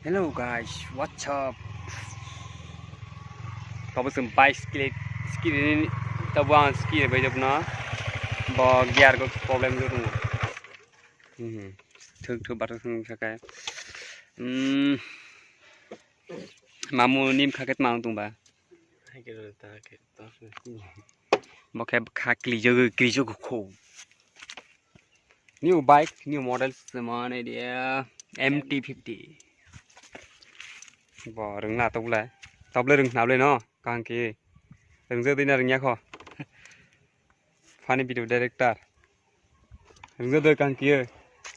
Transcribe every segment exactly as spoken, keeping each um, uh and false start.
Hello guys, what's up? Tabo chwng bike skill, skill ni, tabo ang skill bai jabna. Bo gear go problem go tongo. Hmm. Thuk thuk bathang thang sakai. Hmm. Mamu nim khaket mang tong ba. Bo khe kha kli jagwi, kli jagwi kho. New bike, new models, mane dia M T fifty. Bo rwngna tobla. Tobla rwngna le no, kangki. Rwngjak dina rwngya kho. Funny video director. Rwngjak doi kangki.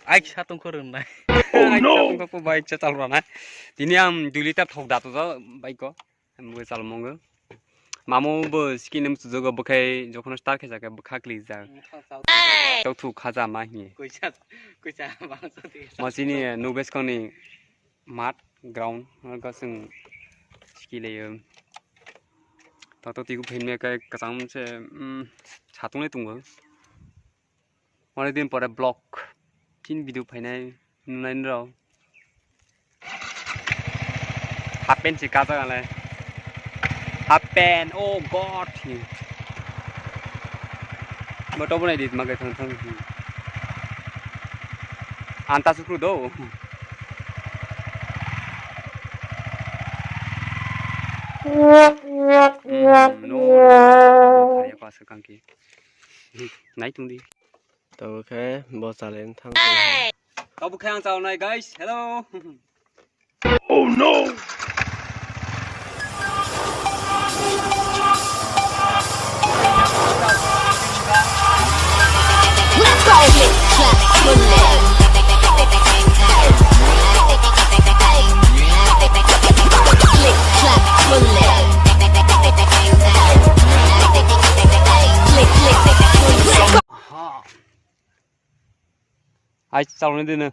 Ai sa tong kho rwngnai. Oh no. Ai sa tong kho bike cha chal rana. Tini ang dui liter thok da to bike ko. Mui chal mongo. Mamu bo skin em sujogo bwkhai jokhon start khe jaka bwkha kli jak. Tok thu khaja ma hi. Kuisa, kuisa bangsa ti. Masini nubes koni mat ground ga sing skill yo. Tato tiku phin me kai kasam se, mm, satung le tungo. Onek din pore vlog. Tin video phainai nunai nrao. Half pant si kajak ale. Half pant, oh God. Bo to bonai dit magai thang thang. Anta sukru do. Mm, no. Kaya ko asa kangki. Nai tungdi. Tabuk khe bo chalen thang. Tabuk khe ang chalnai, guys. Hello. Oh no! Hai chalni dino.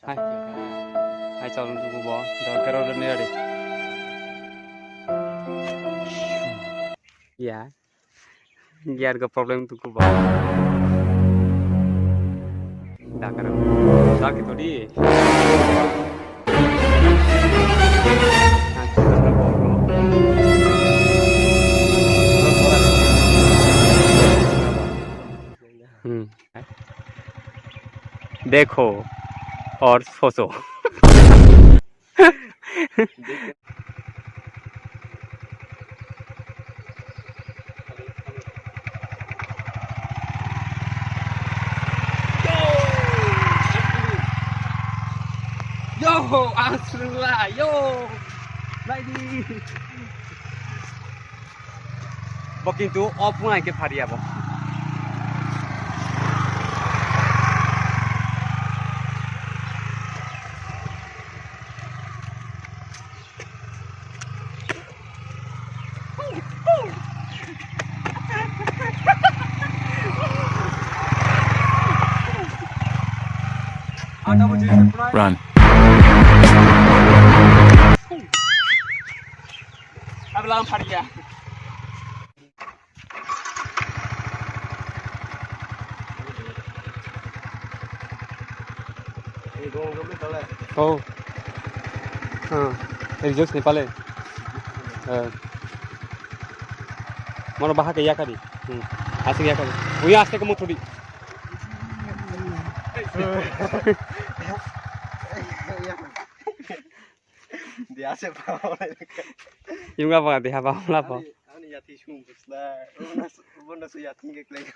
Hai. Hai chalni dugu bo. Dor kero ni ari. Ya. Gear go problem dugu bo. Dakar. Sakit tadi. Hmm. Dekho aur socho. Yo, ang swrwngla, yo. Naidi. Bo kintu o phunai khe phariya bo. Run. Abla ang phariya. Oh. Ha. Reels ni pale. Eh. Mono bahake yakari. Hmm. Asik yakari. Uya aste ko muthudi. Dia se pa. Yunga pa dia pa la pa. Ani, ani yati sung busla. Bona su, bona su yati ke kleng.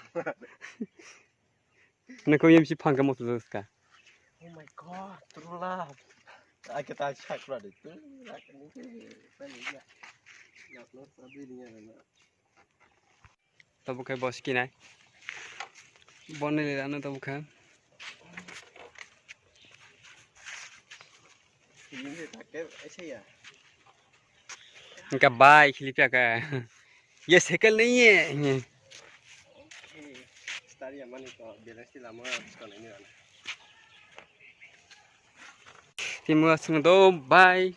Nako yem si phangka moto jaska. Oh my God, true love. Ai ke ta chakra de. True love ni ke. Pani ya. Ya no sabi ni ya na. Tabuk khe bo sikinai. Boni le ano tabuk khe. Hingka bai khili pya khe. Ye cycle nahi hai. Star ya mani ko balance ti lama ko nahi ni ana. Timo asung do bai.